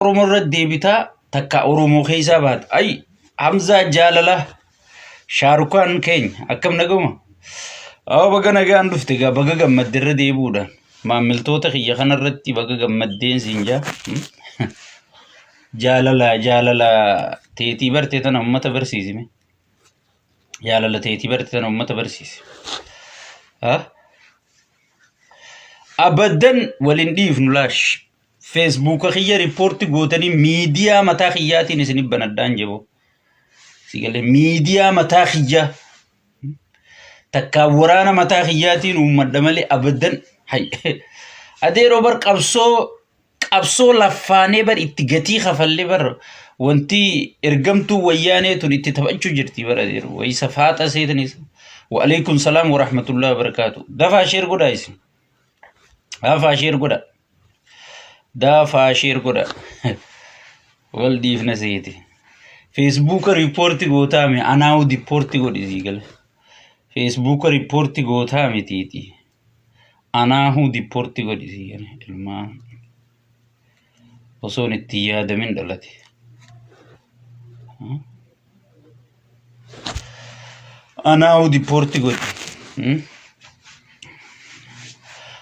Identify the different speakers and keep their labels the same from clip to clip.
Speaker 1: Oromoo irra deebitaa takka Oromoo keessaa baata. Ay Hamzaa jaalala Shaarukaan keenya akkam naguma. Awwa baga nagaan dhufte gaa baga gammadde irra deebi'uudhaan maamiltoota kiyya kanarratti baga gammaddeen siin jaa. Jaalala jaalala teetii barte tana uummata barsiisime. Jaalala teetii barte tana uummata barsiisi. Ha? Abaddan waliin dhiifnu laash. Feesbuuka kiyya riippoorti gootanii miidiyaa mataa kiyyaatiin isin banadhaan jebo. Sigalee miidiyaa mataa kiyyaa takkaa waraana mataa kiyyaatiin uummadha malee abaddan hay. Adeeroo bar qabsoo qabsoo laffaanee bar itti gatii kafallee bar wanti ergamtuu wayyaanee tun itti taphachuu jirti bar adeeroo wayisa faaxa seetanis. Wa'alaikum salaam wa rahmatullahi wa barakaatu. Dafaa sheer godhaa isin. Dafaa sheer godhaa. Dafaa sheer godha. Wal dhiifna seeti. Feesbuuka riippoorti gootaa mi anaawu diippoorti godhi sii gala. Feesbuuka riippoorti gootaa mitiiti. Anaahuu diippoorti godhi sii gala. Ilmaan osoon itti yaadamin dhalate. Anaawu dipoorti godhi.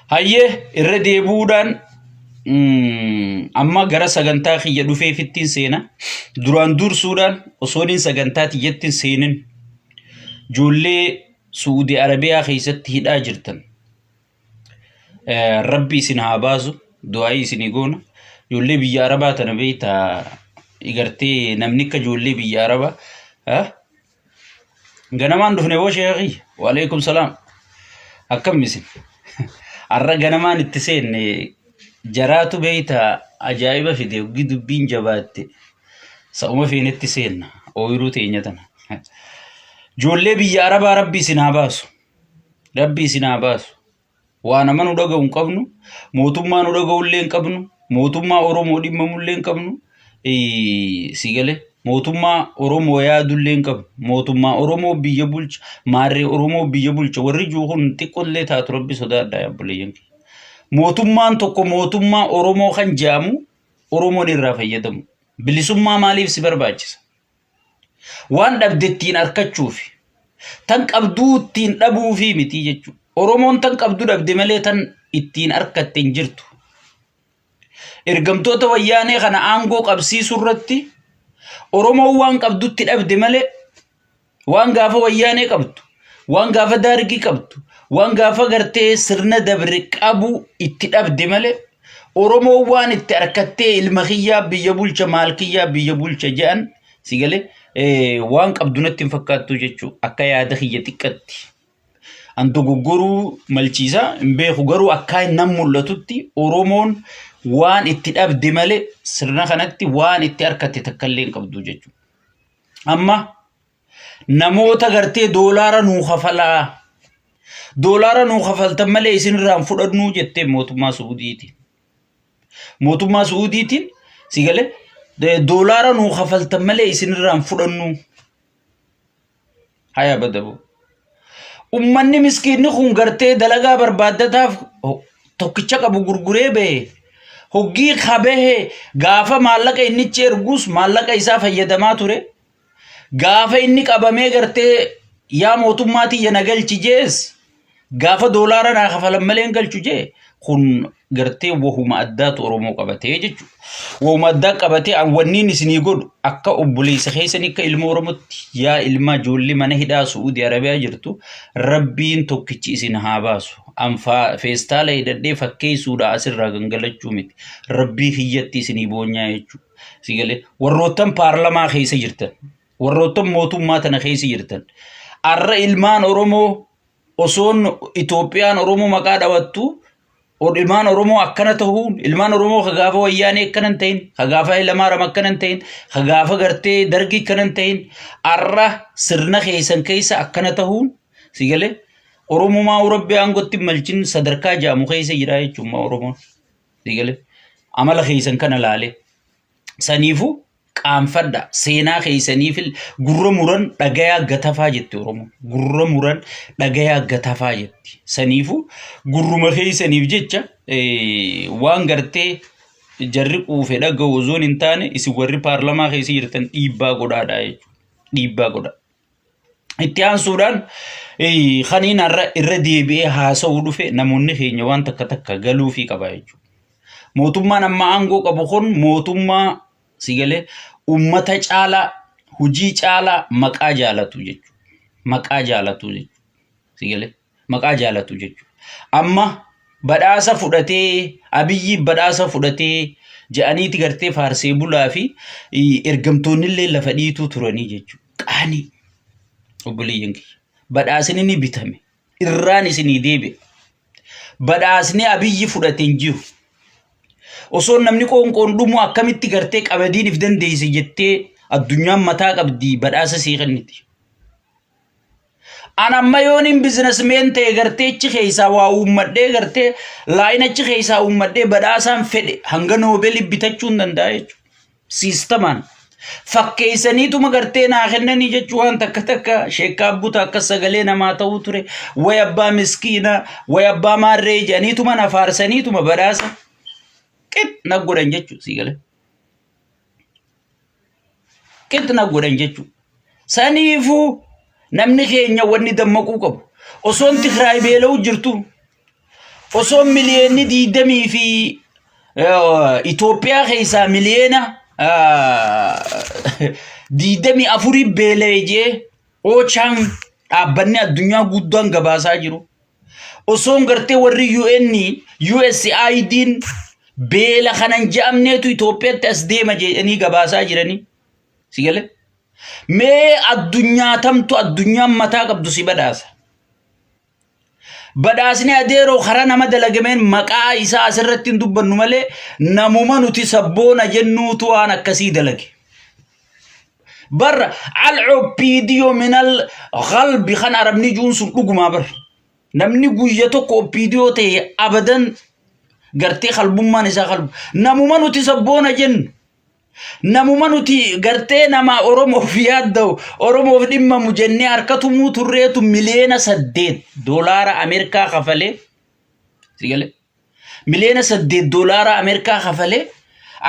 Speaker 1: Hayyee irra deebi'uudhaan amma gara sagantaa kiyya dhufeefittiin seena. Duraan dursuudhaan osooniin sagantaa tiyyatti hin seenin ijoollee Su'uudi Arabiyaa keessatti hidhaa jirtan. Rabbi isin haa baasu du'aayii isinii goona. Ijoollee biyya Arabaa tana beektaa igartee namni akka ijoollee biyya Arabaa. Ganamaan dhufne boo sheekii waalaikum salaam. Akkam isin? Har'a ganamaan itti seenne jaraatu beektaa ajaa'iba fide hoggi dubbiin jabaatte. Sa'uma feenetti seenna ooyiruu teenya tana. Ijoollee biyya Arabaa Rabbi isin haa baasu. Rabbi isin haa baasu. Waa nama nu dhaga'u hin qabnu, mootummaa nu dhaga'u illee hin qabnu, mootummaa Oromoo dhimmamu illee hin qabnu, si galee mootummaa Oromoo yaadu illee hin qabnu, mootummaa Oromoo biyya bulcha, maarree Oromoo biyya bulcha, warri jiru kun xiqqoo illee taatu Rabbi sodaadhaa yaa obboleeyyan kiyya. Mootummaan tokko mootummaa Oromoo kan jedhamu Oromoon irraa fayyadamu. Bilisummaa maaliif si barbaachisa? Waan dhabde ittiin arkachuufi. Tan qabduu ittiin dhabuufi miti jechuudha. Oromoon tan qabdu dhabde malee tan ittiin arkatte hin jirtu. Ergamtoota wayyaanee kana aangoo qabsiisuu irratti Oromoon waan qabdutti dhabde malee waan gaafa wayyaanee qabdu, waan gaafa daargii qabdu, waan gaafa gartee sirna dabre qabu itti dhabde malee Oromoon waan itti harkattee ilma kiyyaa biyya bulcha maal kiyyaa biyya bulcha jedhan si galee waan qabdu natti hin fakkaattu jechuudha akka yaada kiyya xiqqatti. An dogoggoruu malchiisa hin beeku garuu akka nan mul'atutti Oromoon waan itti dhabde malee sirna kanatti waan itti harkatte takka illee hin qabdu jechuudha. Amma namoota gartee doolaara nuu kafalaa doolaara nuu kafaltan malee isin irraa hin fudhannuu jettee mootummaa Su'uudiitiin. Mootummaa Su'uudiitiin si galee doolaara nuu kafaltan malee isin irraa hin fudhannuu. Haya badabu. Ummanni miskiinni kun gartee dalagaa barbaaddataaf tokkicha qabu gurguree bahe. Hoggii kabahe gaafa maallaqa innichi ergus maallaqa isaa fayyadamaa ture. Gaafa inni qabamee gartee yaa mootummaa tiyya na galchi jees gaafa doolaara naa kafalan malee hin galchu jee kun gartee wahuma addaatu Oromoo qabatee jechuudha. Wahuma addaa qabatee an wanniin isinii godhu akka obboleessa keessanii akka ilma Oromootti yaa ilma ijoollee mana hidhaa Su'uudii Arabiyaa jirtu rabbiin tokkichi isin haa baasu. An feestaala hidhadhee fakkeessuudha asirraa gangalachuu miti. Rabbii kiyyatti isinii boonyaa jechuudha. Si galee warroottan paarlamaa keessa jirtan warroottan mootummaa tana keessa jirtan arra ilmaan Oromoo osoon Itoophiyaan Oromoo maqaa dhawattu ilmaan Oromoo akkana tahuun ilmaan Oromoo ka gaafa wayyaanee akkana hin ta'in ka gaafa Hayilamaariyaam akkana hin ta'in ka gaafa gartee dargii akkana hin ta'in arra sirna keessan keessa akkana tahuun si galee Oromumaa Rabbi aangootti hin malchin sadarkaa jaamu keessa jira jechuun Oromoon si galee amala keessan kana laalee saniifuu qaanfadha seenaa keessaniif gurra muran dhagayaa gatafaa jetti Oromoon gurra muran dhagayaa gatafaa jetti saniifuu gurruma keessaniif jecha waan gartee jarri quufe dhaga'u osoo hin taane isin warri paarlamaa keessa jirtan dhiibbaa godhaadha jechuudha. Dhiibbaa godha. Itti aansuudhaan kaniin har'a irra deebi'ee haasa'uu dhufe namoonni keenya waan takka takka galuufii qaba jechuudha. Mootummaan amma aangoo qabu kun mootummaa si galee uummata caalaa hojii caalaa maqaa jaalatu jechuudha. Maqaa jaalatu jechuudha. Si galee maqaa jaalatu jechuudha. Amma badhaasa fudhatee Abiyyi badhaasa fudhatee jedhaniiti gartee faarsee bulaa fi ergamtoonni illee lafa dhiituu turanii jechuudha. Qaanii obboleeyyan kiyya. Badhaasni ni bitame. Irraan isinii deebi'a. Badhaasni Abiyyi fudhate hin jiru. Osoo namni qoonqoon dhumu akkamitti gartee qabadiin if dandeesse jettee addunyaan mataa qabdi badhaasa sii kenniti. An amma yooniin bizinesmeen ta'e gartee achi keessaa waa uummadhee gartee laayina achi keessaa uummadhee badhaasaan fedhe hanga noobeelii bitachuu hin danda'a jechuudha. Siistamaan. Fakkeessaniituma gartee naa kennanii jechuu waan takka takka sheekkaa buta akka sagalee namaa ta'uu ture way abbaa miskiina way abbaa maarree jedhaniituma na faarsaniituma badhaasa qix na godhan jechuudha sii galee. Qix na godhan jechuudha. Saniifuu namni keenya wanni dammaquu qabu. Osoon Tigraay beela'u jirtu osoon miliyoonni diidamii fi Itoophiyaa keessaa miliyoona 24 beela'e jee Oochaan dhaabbanni addunyaa guddaan gabaasaa jiru. Osoon gartee warri UN USAID'n beela kanan je'amneetu Itoophiyaatti as deema jedhanii gabaasaa jiranii. Si galee? Mee addunyaa tamtu addunyaan mataa qabdu si badhaasa. Badhaasni adeeroo karaa nama dalagameen maqaa isaa asirratti hin dubbannu malee namuma nuti sabboona jennuutu waan akkasii dalage. Barra al-OPDO minal qalbi kan arabni juun sun dhugumaa barra. Namni guyya tokko OPDO ta'e abadan gartee qalbummaan isaa qalbu. Namuma nuti sabboona jennu. Namuma nuti gartee nama Oromoof yaadda'u Oromoof dhimmamu jennee harka tumuu turreetu miliyoona 8 doolaara Ameerikaa kafalee si galee miliyoona 8 doolaara Ameerikaa kafalee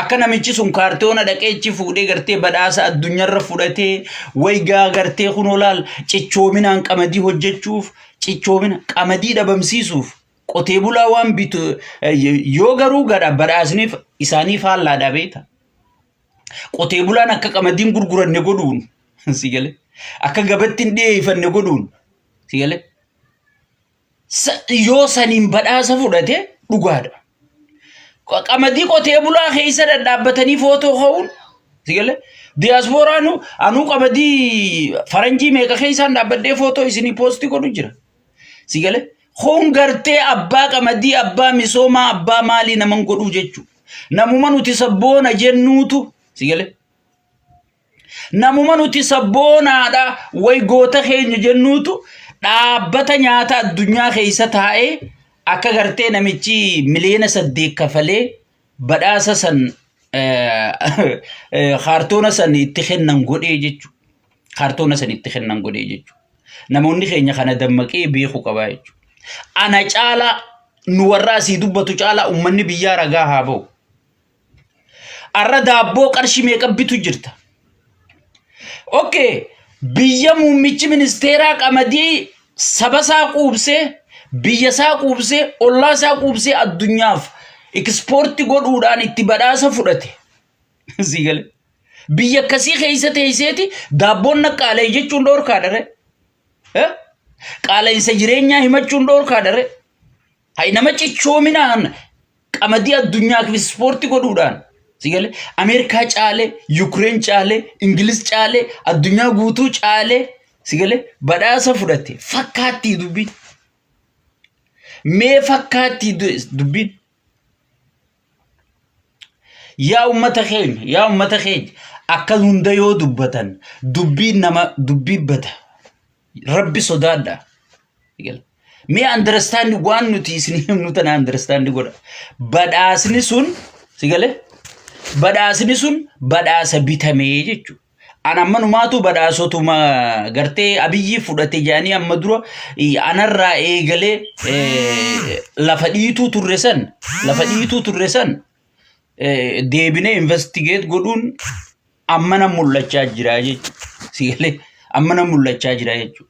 Speaker 1: akka namichi sun kaartoona dhaqee achi fuudhee gartee badhaasa addunyaarra fudhatee waygaa gartee kunoo laal cichoominaan qamadii hojjechuuf cichoomina qamadii dhabamsiisuuf qotee bulaa waan bitu yoo garuu gadha badhaasniif isaanii faallaadha beekta. Qotee bulaan akka qamadiin gurguranne godhuun si galee akka gabatti hin dhiyeeffanne godhuun si galee yoo saniin badhaasa fudhate dhugaadha. Qamadii qotee bulaa keessa dhadhaabbatanii footoo ka'uun si galee diyaaspooraan anuu qamadii faranjii meeqa keessaan dhaabbadhee footoo isinii poostii godhu jira. Si galee kun gartee abbaa qamadii abbaa misoomaa abbaa maalii naman godhuu jechuudha. Namuma nuti sabboona jennuutu si galee. Namuma nuti sabboonaadha way goota keenya jennuutu dhaabbata nyaata addunyaa keessa taa'ee akka gartee namichi miliyoona 8 kafalee badhaasa san kaartoona san itti kennan godhee jechuudha. Kaartoona san itti kennan godhee jechuudha. Namoonni keenya kana dammaqee beekuu qabaa jechuudha. Ana caalaa nu warra asii dubbatu caalaa uummanni biyyaa ragaa haa ba'u. Arra daabboo qarshii meeqa bitu jirta? Okay, biyya muummichi ministeeraa qamadii saba isaa quubsee, biyya isaa quubsee, ollaa isaa quubsee addunyaaf ekspoorti godhuudhaan itti badhaasa fudhate. Sii galee. Biyya akkasii keessa teesseeti daabboon naqqaalee jechuun dhoorkaadha ree. Eh? Qaala'insa jireenyaa himachuun dhoorkaadha ree. Hay nama cichoominaan qamadii addunyaaf ispoortii godhuudhaan si galee Ameerikaa caalee, Yukireen caalee, Ingiliz caalee, addunyaa guutuu caalee si galee badhaasa fudhate fakkaattii dubbiin. Mee fakkaattii dubbiin. Yaa ummata keenya, yaa ummata keenya akka hunda yoo dubbatan dubbiin nama dubbii bada. Rabbi sodaadha. Mee understand waan nuti isin himnu tana understand godha. Badhaasni sun si galee badhaasni sun badhaasa bitamee jechuudha. An amma numaatu badhaasotuma gartee Abiyyi fudhate jedhanii amma dura anarraa eegalee lafa dhiituu turre san lafa dhiituu turre san Deebinee investigate godhuun ammana mul'achaa jira jechuudha. Sigalee ammana mul'achaa jira jechuudha.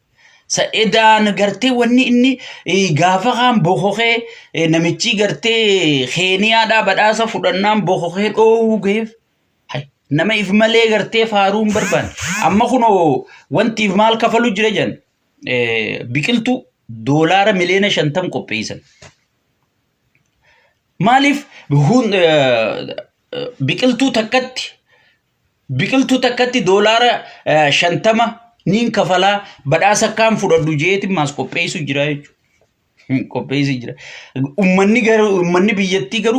Speaker 1: Sa'edaan gartee wanni inni gaafa kaan bokokee namichi gartee Keeniyaadhaa badhaasa fudhannaan bokokee dhoowwuu ga'eef nama if malee gartee faaruu hin barbaanne. Amma kunoo wanti if maal kafalu jira jedhan biqiltuu doolaara miliyoona 50 qopheessan. Maaliif biqiltuu takkatti doolaara 50 niin kafalaa badhaasa akkaan fudhadhu jeetiin maas qopheessu jira jechuudha. Qopheessu jira. Uummanni garuu uummanni biyyattii garuu